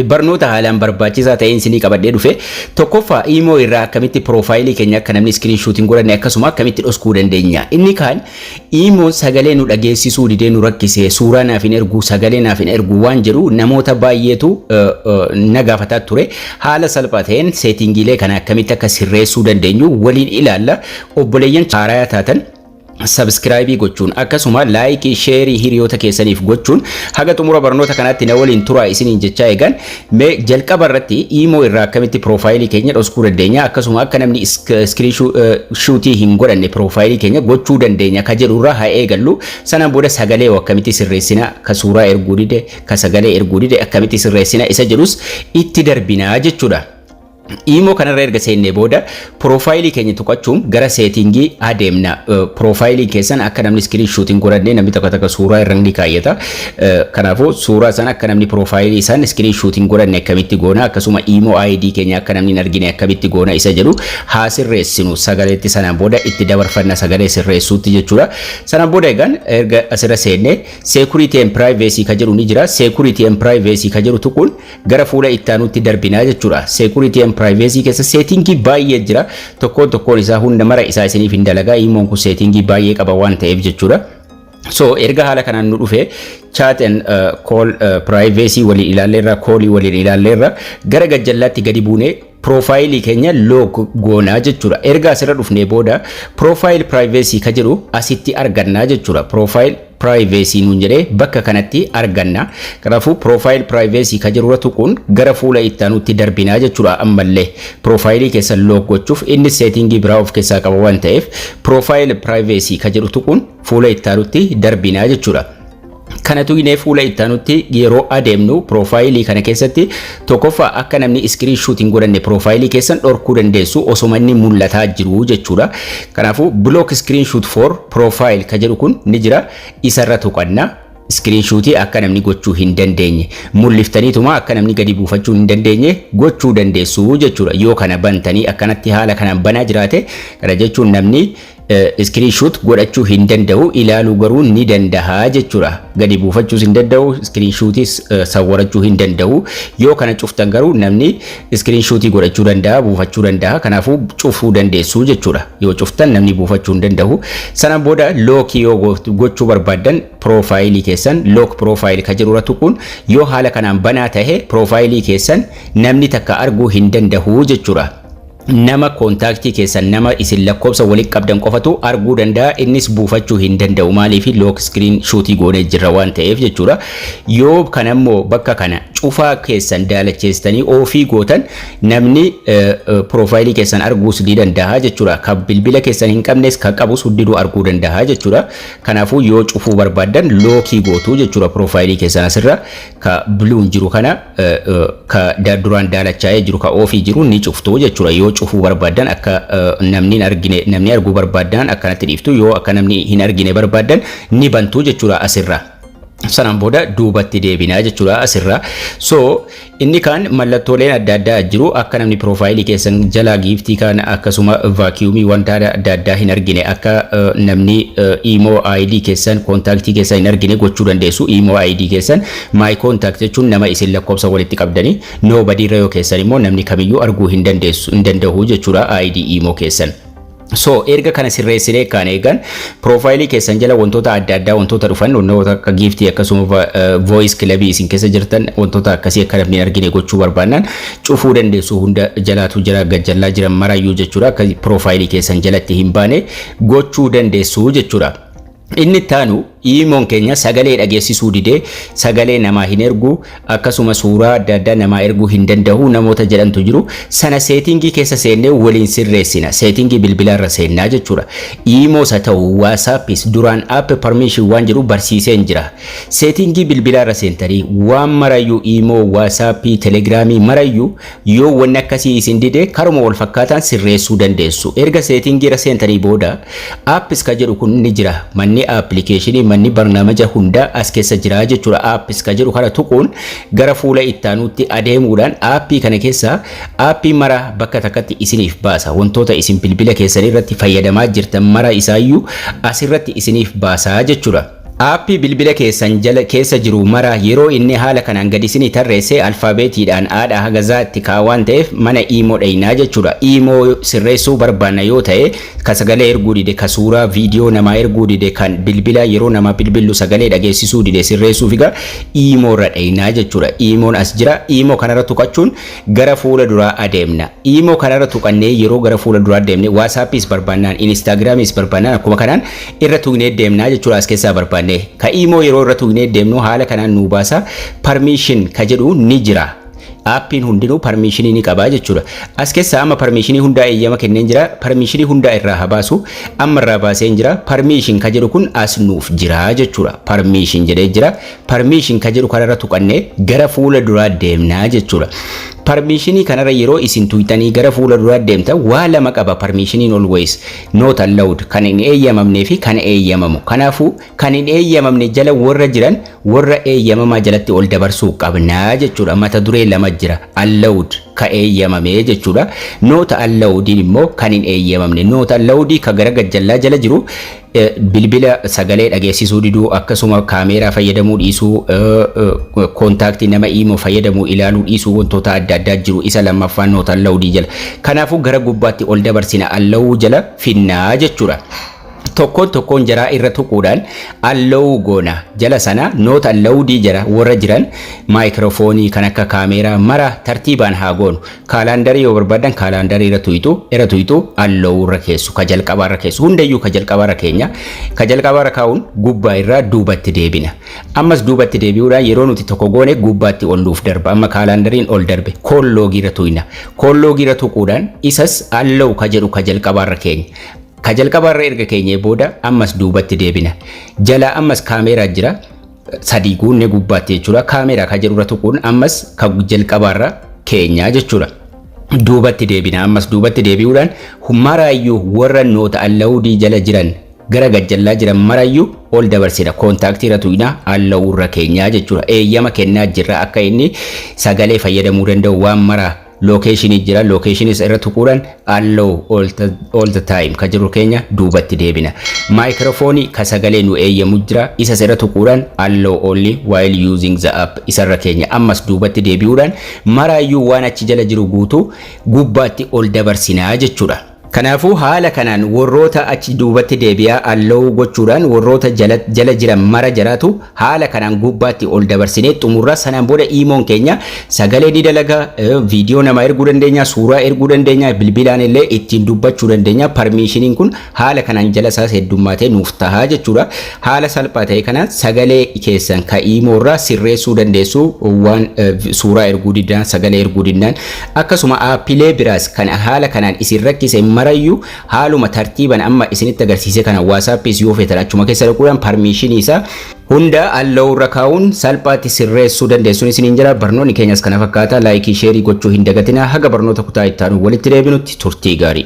Barnoota haalaan barbaachisaa ta'een isinii qabadhee dhufe. Tokkoffaa, Imo irraa akkamitti profile keenya akka namni screenshot hin godhanne, akkasuma akkamitti dhoskuu dandeenya. Inni kaan Imoon sagalee nu dhageessisuu didee nu rakkise, suuraa naaf hin ergu, sagalee naaf hin ergu waan jedhu namoota baay'eetu na gaafataa ture. Haala salphaa ta'een settingiilee kana akkamitti akka sirreessuu dandeenyu waliin ilaalla. Obboleeyyan haaraa taatan subscribe gochuun, akkasuma like, share hiriyoota keessaniif gochuun haga xumura barnoota kanaatti na waliin turaa isiniin jechaa, eegan mee jalqaba irratti Imo irraa akkamitti profile keenya dhoskuu dandeenya, akkasuma akka namni screenshot hin godhanne profile keenya gochuu dandeenya ka jedhu irraa haa eegallu. Sanaan booda sagalee akkamitti sirreessina, ka suuraa erguu dide, ka sagalee erguu dide akkamitti sirreessina isa jedhus itti darbinaa jechuudha. Imo kanarra erga seennee booda profile keenya tuqachuun gara setting adeemna. Profileiin keessan akka namni screenshot hin godhanne, namni tokko tokko suuraa irra ni kaayyata. Kanaafuu suuraa sana akka namni profile isaan screenshot hin godhanne akkamitti goona, akkasuma Imo ID keenya akka namni hin argine akkamitti goona isa jedhu haa sirreessinu sagaleetti. Sanaan booda itti dabarfanna sagalee sirreessuutti jechuudha. Sanaan booda egaan erga asirra seennee security and privacy ka jedhu ni jira. Security and privacy ka jedhu tuquun gara fuula ittaanutti darbinaa jechuudha. Security and privacy keessa setting baay'ee jira. Tokkoon tokkoon isaa hunda mara isaa isiniif hin dalagaa. Imoon kun setting baay'ee qaba waan ta'eef jechuudha. So erga haala kanaan nu dhufe, chat and call privacy waliin ilaalleerra, call waliin ilaalleerra, gara gajjallaatti gadi buunee profile keenya lock goonaa jechuudha. Erga asirra dhufnee booda profile privacy ka jedhu asitti argannaa jechuudha. Profile privacy nuun jedhee bakka kanatti arganna. Kanaafuu profile privacy ka jedhurra tuquun gara fuula ittaanutti darbinaa jechuudha. Ammallee profile keessan lock gochuuf inni setting biraa of keessaa qaba waan ta'eef, profile privacy ka jedhu tuquun fuula ittaanutti darbinaa jechuudha. Kana tuqnee fuula ittaanutti yeroo adeemnu, profile kana keessatti tokkoffaa akka namni screenshot hin godhanne profile keessan dhorkuu dandeessu osoma inni mul'ataa jiru jechuudha. Kanaafuu block screenshot for profile ka jedhu kun ni jira, isarra tuqanna. Screenshot akka namni gochuu hin dandeenye mul'iftaniituma akka namni gadi buufachuu hin dandeenye gochuu dandeessu jechuudha. Yoo kana bantanii akkanatti haala kanaan banaa jiraate, kana jechuun namni screenshot godhachuu hin danda'u, ilaaluu garuu ni danda'a jechuudha. Gadi buufachuus hin danda'u, screenshotis sawwarachuu hin danda'u. Yoo kana cuftan garuu namni screenshot godhachuu danda'a, buufachuu danda'a. Kanaafuu cufuu dandeessu jechuudha. Yoo cuftan namni buufachuu hin danda'u. Sana booda lock yoo gochuu barbaaddan, profile keessan lock profile ka jedhurra tuquun, yoo haala kanaan banaa tahe profile keessan namni takka arguu hin danda'u jechuudha. Nama contact keessan, nama isin lakkoofsa walitti qabdan qofatu arguu danda'a, innis buufachuu hin danda'u. Maaliif? Lock screenshot goonee jirra waan ta'eef jechuudha. Yoo kanammoo bakka kana cufaa keessan daalacheessitanii off gootan, namni profile keessan arguus ni danda'a jechuudha. Kan bilbila keessan hin qabnes, kan qabus hundinuu arguu danda'a jechuudha. Kanaafuu yoo cufuu barbaaddan lock gootu jechuudha. Profile keessan asirra ka blueun jiru kana, ka duraan daalachaa'ee jiru, ka off jiru ni cuftu jechuudha. Yoo cufuu barbaaddan, akka namni hin argine, namni arguu barbaaddan akkanatti dhiiftu, yoo akka namni hin argine barbaaddan ni bantu jechuudha asirra. Sanaan booda duubatti deebinaa jechuudha asirra. So inni kaan mallattooleen adda addaa jiru, akka namni profile keessan jalaa gift kan akkasuma vacuum wanta adda addaa hin argine, akka namni Imo ID keessan, contact keessan hin argine gochuu dandeessu. Imo ID keessan my contact jechuun nama isin lakkoofsa walitti qabdanii, nobody irra yoo keessan immoo namni kamiyyuu arguu hin dandeessu, hin danda'u jechuudha ID Imo keessan. So erga kana sirreessinee kan eegan, profile keessan jala wantoota adda addaa, wantoota dhufan, wantoota akka gift, akkasuma voice club isin keessa jirtan, wantoota akkasii akka namni hin argine gochuu barbaannan cufuu dandeessu. Hunda jalaatu jira, gajjallaa jiran marayyuu jechuudha, akka profile keessan jalatti hin baane gochuu dandeessu jechuudha. Inni ittaanu Imoon keenya sagalee dhageessisuu didee, sagalee namaa hin ergu, akkasuma suuraa adda addaa namaa erguu hin danda'u namoota jedhantu jiru. Sana setting keessa seennee waliin sirreessina. Setting bilbilaarra seennaa jechuudha. Imos haa ta'u WhatsAppis duraan app permission waan jedhu barsiiseen jira. Setting bilbilaarra seentanii waan marayyuu, Imo, WhatsApp, Telegram marayyuu, yoo wanni akkasii isin dide karuma wal fakkaataan sirreessuu dandeessu. Erga settingiirra seentanii booda apps ka jedhu kun ni jira. Manni application, manni barnaamaja hundaa as keessa jira jechuudha. Apps ka jedhu kana tuquun gara fuula ittaanutti adeemuudhaan app kana keessa app mara bakka takkatti isiniif baasa. Wantoota isin bilbila keessan irratti fayyadamaa jirtan mara isaayyuu asirratti isiniif baasaa jechuudha. Aappii bilbila keessan jala keessa jiru mara yeroo inni haala kanaan gadi isinii tarreesse, alfaabeetiidhaan aadhaa haga zaatti kaa'aa waan ta'eef, mana Imoo dhayinaa jechuudha. Imoo sirreessuu barbaanna yoo ta'e, ka sagalee erguu dide, ka suuraa viidiyoo namaa erguu dide, kan bilbila yeroo namaa bilbillu sagalee dhageessisuu dide sirreessuuf egaa Imoo irra dhayinaa jechuudha. Imoon as jira. Imoo kanarra tuqachuun gara fuula duraa adeemna. Imoo kanarra tuqannee yeroo gara fuula duraa deemne, WhatsAppis barbaannaan, Instagramis barbaannaan, akkuma kanaan irra tuqnee deemnaa jechuudha as keessaa barbaanne. Ka Imoo yeroo irra tuqnee deemnu haala kanaan nuu baasa. Permission ka jedhu ni jira. Aappiin hundinuu permissionii ni qabaa jechuudha. As keessaa amma permissionii hundaa eeyyama kenneen jira. Permissionii hundaa irraa haa baasu. Amma irraa baaseen jira. Permission ka jedhu kun as nuuf jira jechuudha. Permission jedhee jira. Permission ka jedhu kanarra tuqannee gara fuula duraa deemnaa jechuudha. Permissionii kanarra yeroo isin tuqxanii gara fuula duraa deemtan, waa lama qaba permissioniin. Always not allowed, kan hin eeyyamamnee fi kan eeyyamamu. Kanaafuu kan hin eeyyamamne jala warra jiran warra eeyyamamaa jalatti ol dabarsuu qabnaa jechuudha. Mata duree lama jira. Allowed ka eeyyamamee jechuudha. Not allowediin immoo kan hin eeyyamamne. Not allowedii ka gara gajjallaa jala jiru bilbila sagalee dhageessisuu diduu, akkasuma kaameeraa fayyadamuu dhiisuu, contactii nama Imoo fayyadamuu ilaaluu dhiisuu, wantoota adda addaa jiru isa lammaffaan not allowedii jala. Kanaafuu gara gubbaatti ol dabarsina, allow jala finnaa jechuudha. Tokkoon tokkoon jaraa irra tuquudhaan allow goona. Jala sana not allowedii jala warra jiran maayikiroofoonii, kan akka kaameeraa mara tartiibaan haa goonu. Calendarii yoo barbaadan calendarii irra tuyitu, allow irra keessu, ka jalqabaa irra keessu, hundayyuu ka jalqabaa irra keenya. Ka jalqabaa irra kaa'uun gubbaa irraa duubatti deebina. Ammas duubatti deebi'uudhaan yeroo nuti tokko goone gubbaatti ol nuuf darba. Amma calendariin ol darbe. Call logii irra tuyna. Call logii irra tuquudhaan isas allow ka jedhu ka jalqabaa irra keenya. Ka jalqabaarra erga keenyee booda ammas duubatti deebina. Jala ammas kaameeraa jira. Sadii guunne gubbaatti jechuudha. Kaameeraa ka jedhurra tuquun ammas ka jalqabaarra keenyaa jechuudha. Duubatti deebina. Ammas duubatti deebi'uudhaan maraayyuu warra not allowedii jala jiran, gara gajjallaa jiran marayyuu ol dabarsina. Contactii irra tuqna, allow irra keenyaa jechuudha. Eeyyama kennaa jirra akka inni sagalee fayyadamuu danda'u waan maraa. Locationii jira. Locationiis irra tuquudhaan allow all the time ka jiru keenya duubatti deebina. Maayikiroofoonii ka sagalee nu eeyyamu jira. Isas irra tuquudhaan allow only while using the app isarra keenya. Ammas duubatti deebi'uudhaan maraayyuu waan achi jala jiru guutuu gubbaatti ol dabarsinaa jechuudha. Kanaafuu haala kanaan warroota achi duubatti deebi'aa allow gochuudhaan warroota jala jiran mara jaraatu haala kanaan gubbaatti ol dabarsinee xumurra. Sanaan booda Imoon keenya sagalee ni dalaga, viidiyoo namaa erguu dandeenya, suuraa erguu dandeenya, bilbilaan illee ittiin dubbachuu dandeenya. Permissioniin kun haala kanaan jala isaas heddummaatee nuuf tahaa jechuudha. Haala salphaa ta'e kanaan sagalee keessan ka Imoorraa sirreessuu dandeessu, waan suuraa erguu diddaan, sagalee erguu diddaan, akkasuma aappilee biraas kan haala kanaan isin rakkise marayyuu haaluma tartiiban amma isinitti agarsiise kana, WhatsAppis yoo feetan achuma keessa dhaquudhaan permissionii isaa hunda allow irra kaa'uun salphaatti sirreessuu dandeessuun isiniin jira. Barnoonni keenyas kana fakkaata. Likeii, shareii gochuu hin dagatina. Haga barnoota kutaa itti aanu walitti deebinutti turtii gaarii.